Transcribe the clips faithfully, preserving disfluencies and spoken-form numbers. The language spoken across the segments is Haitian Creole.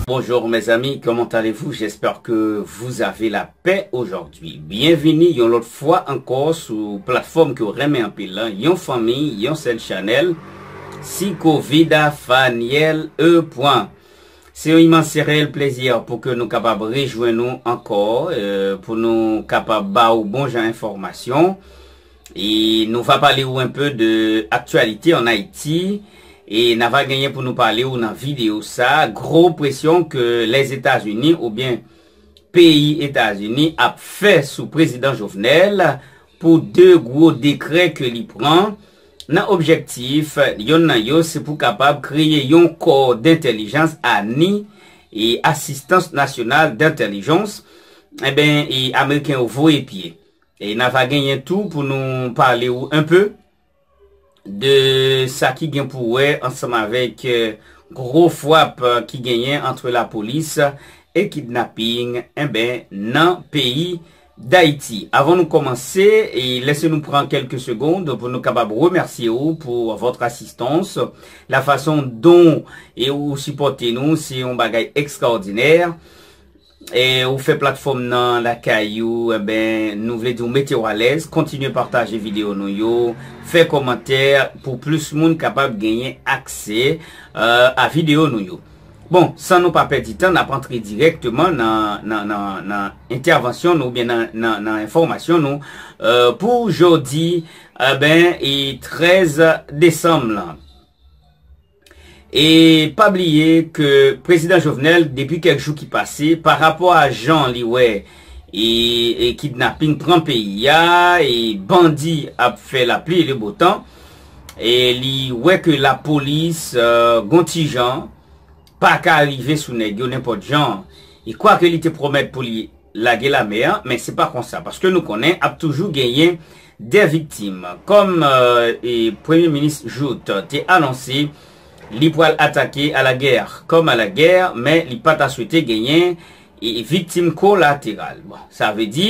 Bonjour mes amis, comment allez-vous? J'espère que vous avez la paix aujourd'hui. Byenvini yon lòt fwa ankò sou platfòm ke w renmen anpil lan, yon fanmi, yon sèl chanèl, Psiko Vida Faniel E. Se yon imans reyèl plezi pou ke nou kapab rejwenn nou ankò, euh, pou nou kapab ba ou bon jan enfòmasyon. E nou va pale ou un peu de actualité en Haïti. E n a va genyen pou nou pale ou nan videyo sa, gwo presyon ke Lèzetazini oubyen peyi Etazini ap fè sou prezidan Jovenel pou de gwo dekrè ke li pran nan objektif, yonn nan yo se pou kapab kreye yon kò dentèlijans ani e asistans nasyonal dentèlijans, enben, e ameriken yo voye pye. E n a va genyen tou pou nou pale ou un peu de sa ki gen pou wè ansanm avèk, euh, gwo fwap, euh, ki genyen antre lapolis e kidnaping, enben, nan peyi Dayiti. Avan nou kòmanse, e lèse nou pran kèlke segond pou nou kapab remèsye ou pour votre assistance. La façon dont e ou sipòte nou, se yon bagay ekstraòdinè. E ou fè platfòm nan lakay ou, enben, nou vle di w mete w alèz, kontinye pataje videyo nou yo, fè kòmantè pou plis moun kapab genyen aksè, euh, a videyo nou yo. Bon, san nou pa pèdi tan, n ap antre dirèkteman nan, nan, nan, nan entèvansyon nou oubyen nan, nan, nan enfòmasyon nou, euh, pou jodi, enben, e trèz desanm lan. E pa bliye ke prezidan Jovenel, depi kèk jou ki pase, pa rapò a jan li wè e, e kidnaping pran peyi a, e bandi ap fè lapli e le botan, e li wè ke lapolis, euh, gon ti jan pa ka rive sou nèg yo nenpòt jan. E kwake li te pwomèt pou li lage lame a, men se pa konsa, paske nou konnen ap toujou genyen de viktim. Kòm, euh, e Premye Minis Jouthe te anonse, li pral atake à la guerre comme à la guerre, men li pa ta swete genyen e viktim kolateral. Bon, sa vle di,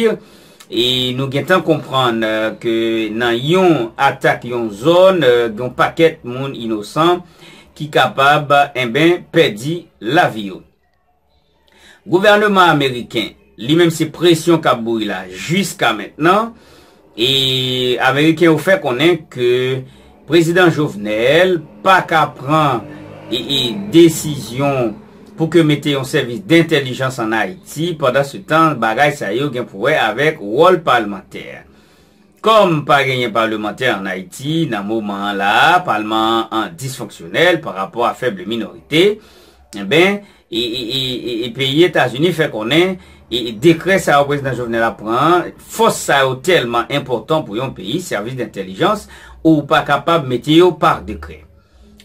e nou gentan konprann, euh, ke nan yon atak yon zòn, euh, gen yon pakèt moun inosan ki kapab, enben, pèdi lavi yo. Gouvèneman ameriken, li menm se presyon k ap bouyi la jiska mentnan. E ameriken yo fè konnen ke prezidan Jovenel pa ka pran e, e desizyon pou ke mete yon sèvis dentèlijans ann Ayiti. Pandansetan, bagay sa yo gen pou wè avèk wòl palmantè. Kòm pa genyen palmantè ann Ayiti nan moman an la a, palman an disfonksyonèl pa rapò a fèb minorite, enben, e, e, e, e, e peyi Etazini fè konnen, e, e dekrè sa yo prezidan Jovenel ap pran an, fòs sa yo tèlman enpòtan pou yon peyi, sèvis dentèlijans, ou pa kapab mete yo pa dekrè.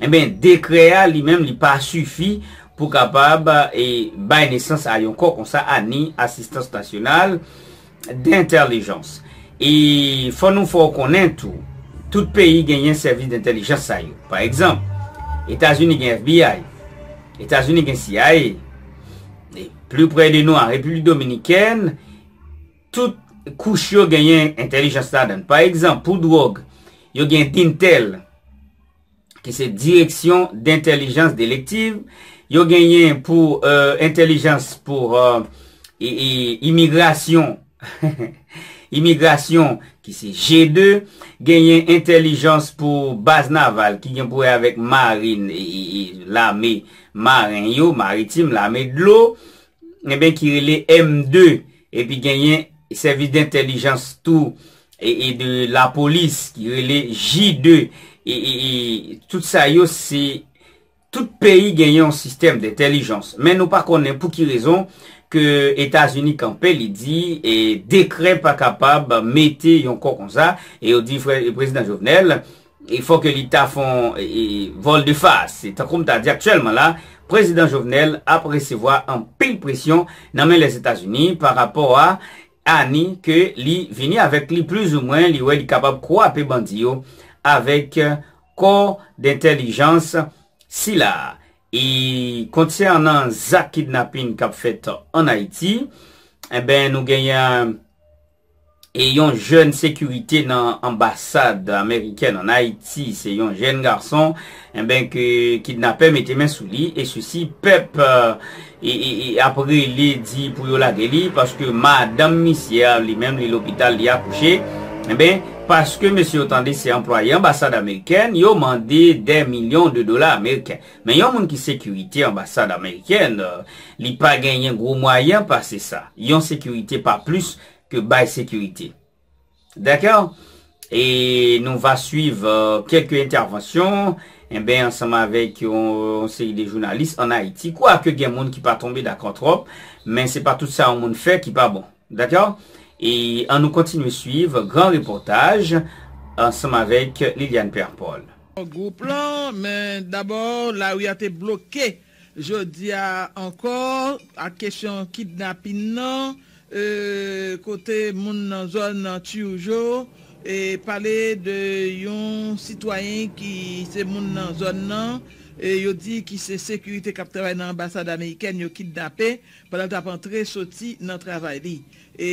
Enben, dekrè a li menm li pa sifi pou kapab, e, bay nesans a yon kò konsa, ani asistans nasyonal dentèlijans. E fò nou fè w konnen tou, tout peyi genyen sèvis dentèlijans sa yo. Pa egzanp, Etazini gen F B I, Etazini gen C I A, e pli prè de nou an Repiblik Dominikèn, tout kouch yo genyen entèlijans ladan l. Pa egzanp, pou dwòg, yo gen DINTEL, ki se Direction d'Intelligence Délictive. Yo genyen pou, euh, entèlijans pou, euh, e, e, imigrasyon. Imigrasyon, ki se G de. Genyen entèlijans pou baz naval, ki gen pou wè avèk marin, e, e, e, lame maren yo, maritim, lame dlo, enben, ki rele M de. Epi genyen sèvis dentèlijans tou, e, e de lapolis, ki rele J de. E, e, e tout sa yo, se tout peyi genyen yon sistèm dentèlijans. Men nou pa konnen pou ki rezon ke Etazini kanpe, li di, e, dekrè pa kapab mete yon kò konsa, e yo di frè, e prezidan Jovenel, e fò ke li ta fè yon, e, e, vòl de fas. Se tankou m ta di aktyèlman la, prezidan Jovenel ap resevwa anpil presyon nan men Lèzetazini pa rapò a ani ke li vini avèk li plizoumwen, li wè li kapab kwape bandi yo avèk, e, kò dentèlijans sila. E konsènan zak kidnaping k ap fèt ann Ayiti, enben, nou genyen E yon jèn sekirite nan anbasad amerikèn ann Ayiti, se yon jèn gason, enben, ke kidnapè mete men sou li, e sesi pèp, e, e, e ap rele di pou yo lage li, paske madanm misye a, li menm, li lopital, li akouche, enben, paske mesye yo tande se anplwaye anbasad amerikèn, yo mande dè milyon de dola ameriken. Men yon moun ki sekirite anbasad amerikèn, li pa genyen gwo mwayen pase sa. Yon sekirite pa plis ke bay sekirite. Dakò? E nou va swiv, euh, kèlke entèvansyon, enben, ansanm avèk yon, yon seri de jounalis ann Ayiti. Kwake gen moun ki pa tonbe dakò twòp, men se pa tout sa yon moun fè ki pa bon. Dakò? E ann nou kontinye swiv gran repòtaj ansanm avèk Liliane Pierre Paul. Gwoup lan, men dabò, lari a te bloke jodi a ankò ak kesyon kidnapin nan, e, kote moun nan zòn Turgeau, e, pale de yon sitwayen ki se moun nan zòn nan, e, yo di ki se sekirite k ap travay nan anbasad amerikèn, yo kidnape pandan l t ap antre soti nan travay li. E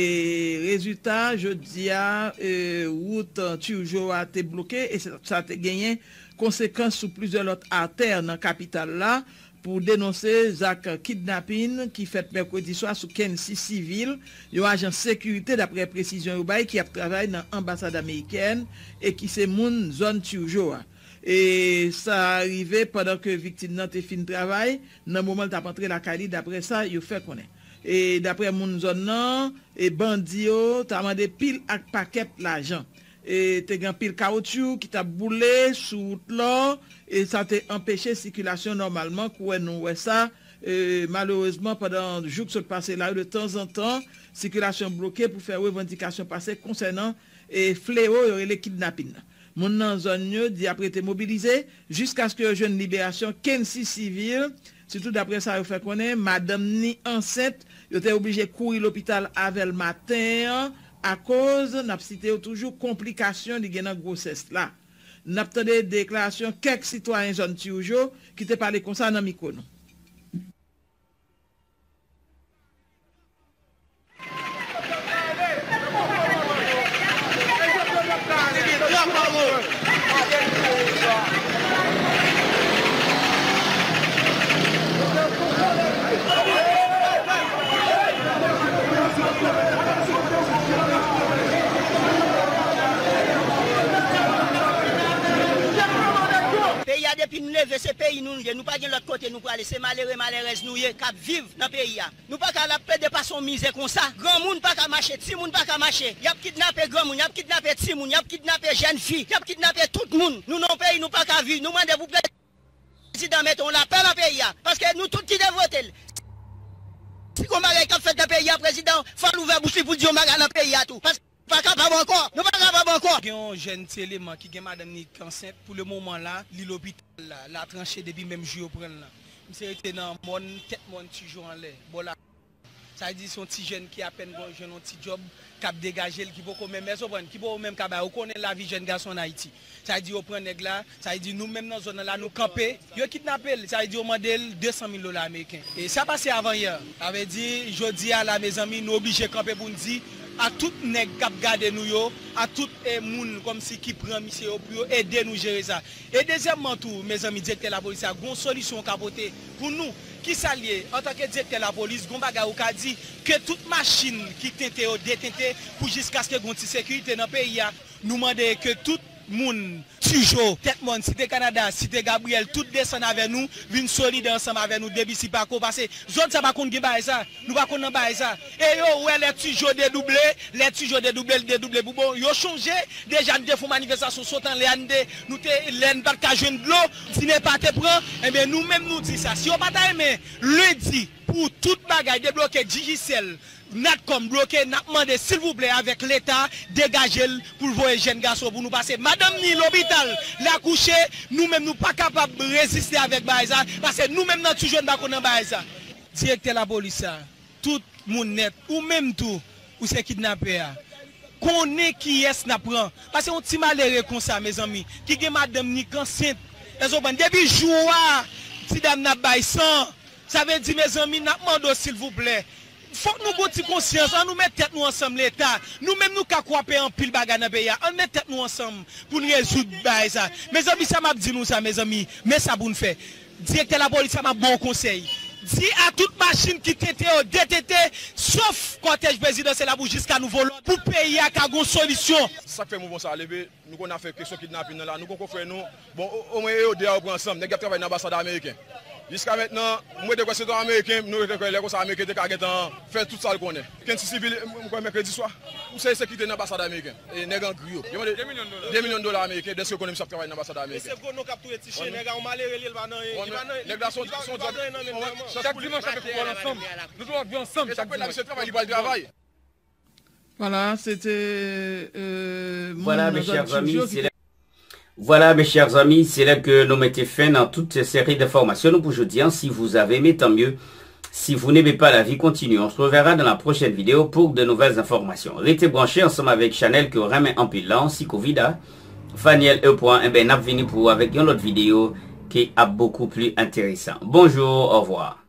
rezilta, jodi a, e, wout, e, Turgeau a te bloke e sa, sa te genyen konsekans sou plizyè lòt atè nan kapital la pou denonse zak kidnapin ki fèt mèkredi swa sou Kensi Civil, yon ajan sekirite, daprè presizyon yo bay, ki ap travay nan anbasad amerikèn e ki se moun zòn Turgeau a. E sa rive pandan ke viktim nan te fin travay, nan moman l t ap antre lakay li, daprè sa yo fè konnen. E daprè moun zòn nan, e bandi yo ta mande pil ak pakèt lajan. E te gen anpil kawotchou ki t ap boule sou wout la, e sa te anpeche sikilasyon nòmalman, kouwè nou wè sa. E malerezman, pandan jou k sot pase la yo, de tanzantan, sikilasyon bloke pou fè revandikasyon pase konsènan, e, flewo yo rele kidnapin nan. Moun nan zòn yo di y ap rete mobilize jiskaske yo jwenn liberasyon Kensi Civil, sitou daprè sa yo fè konnen, madanm ni ansent, yo te oblije kouri lopital avè l maten an, akoz, n ap site yo toujou, konplikasyon li gen nan gwosès la. N ap tande deklarasyon kèk sitwayen zòn Tiwoujo ki te pale konsa nan mikwo nou. Peyi a, depi n leve, se peyi nou n ye. Nou pa gen lòt kote nou prale. Se malere, malerèz nou ye k ap viv nan peyi a. Nou pa ka al ap plede pase yon mizè konsa. Granmoun pa ka mache, timoun pa ka mache. Y ap kidnape granmoun, y ap kidnape timoun, y ap kidnape jèn fi, y ap kidnape tout moun. Nou nan yon peyi nou pa ka viv. Nou mande pou prezidan mete yon lapè nan peyi a. Paske nou tout ki te vote l. Si gon bagay k ap fèt nan peyi a, prezidan, fò l ouvè bouch li pou l di yon bagay nan peyi a tou. Paske nou pa kapab ankò. Nou pa kapab ankò. Gen yon jèn ti eleman ki gen madanm ni k ansent. Pou le moman la, li lopital la. L a tranche depi menm jou yo pran l lan. Misye rete nan mòn, tèt mòn Tijo anlè, bò la. Sa vle di se yon ti jèn ki apèn jwenn yon ti djòb k ap degaje l, ki poko menm, èske w konprann, ki poko menm ka bay. Ou konnen lavi jèn gason ann Ayiti. Sa vle di yo pran nèg la, sa vle di nou menm nan zòn nan la nou kanpe, yo kidnape l, sa vle di yo mande l de san mil dola ameriken. E sa pase avan yè. Sa vle di jodi a la, mezanmi, nou oblije kanpe pou n di a tout nèg k ap gade nou yo, a tout, e, moun kòmsi ki pran misye yo pou yo ede nou jere sa. E dezyèmman tou, mezanmi, direktè lapolis la, gon solisyon ou ka pote pou nou? Kisa l ye? Antanke direktè lapolis, gon bagay ou ka di ke tout machin ki tente yo detente pou jiskaske gon ti sekirite nan peyi a? Nou mande ke tout moun, Tijo, Tèt Mòn, Site Kanada, Site Gabriyèl, tout desann avè nou, vin solidè ansanm avè nou depi Sipako, paske zòn sa pa konn gen bagay sa. Nou pa konn nan bagay sa. E yo wè lè Tijo dedouble, lè Tijo dedouble, l dedouble pou bon. Yo chonje, deja n te fè yon manifestasyon sot anlè a, n te, nou te, lè n pa t ka jwenn dlo, Dinepa te pran, enben nou menm nou di sa. Si yo pa ta renmen lendi pou tout bagay debloke, Digicel, Natcom bloke, n ap mande silvouplè avèk Leta degaje l pou l voye jèn gason pou nou, paske madanm ni lopital, l akouche, nou menm nou pa kapab reziste avèk bagay sa, paske nou menm nan Tijo n pa konn nan bagay sa. Direktè lapolis sa, tout moun nèt, ou menm tou, ou se kidnapè a. Konnen kiyès n ap pran. Paske yon ti malere konsa, mezanmi, ki gen madanm ni k ansent. Èske w konprann? Depi jou a, ti dam nan ap bay san. Sa vle di, mezanmi, n ap mande w, silvouplè, Fòk nou gon ti konsyans, ann nou met tèt nou ansanm Leta. Nou menm nou ka kwape anpil bagay nan peyi a. Ann met tèt nou ansanm pou n rezoud bagay sa. Mezanmi, sa m ap di nou sa, mezanmi, men sa pou n fè. Direktè lapolis la, m ap ba w konsèy. Di a tout machin ki tente yo detente, sof kòtèj prezidansyèl la pou jiska nouvo lòd, pou peyi a ka gon solisyon. Sa k fè mouvman sa a leve, nou konn afè kesyon kidnapin nan la, nou poko frè nou. Bon, o- omwen e yo de a yo pran ansanm, nèg y ap travay nan anbasad ameriken. Jiska mentnan, mwen te kwè se te ameriken, nou te kwè lè konsa ameriken te ka gentan fè tout sa l konnen. Kenn ti sivil, m kwè mèkredi swa, m se sekirite nan anbasad ameriken. E nèg an gri yo. Yo mande de milyon dola ameriken, dèske konnen misye ap travay nan anbasad ameriken. Se gwo non k ap touye ti chen, nèg a yon malere li, li pa nan, li pa nan, nèg la se yon, se yon djòb. Chak dimanch ap fè foutbòl ansanm. Nou tou ap jwe ansanm chak dimanch. Misye travay, li pral travay. Voilà, c'était euh, Voilà, mes chers amis, c'est là, voilà, mes chers amis, c'est là que nous mettons fin à toute cette série d'informations. Nous, pour aujourd'hui, hein, si vous avez aimé, tant mieux. Si vous n'aimez pas, la vie continue. On se reverra dans la prochaine vidéo pour de nouvelles informations. Restez branchés ensemble avec Chanel que renmen anpil la, si covid a Faniel E. Point, eh ben, n ap vini pou avec une autre vidéo qui est beaucoup plus intéressant. Bonjour, au revoir.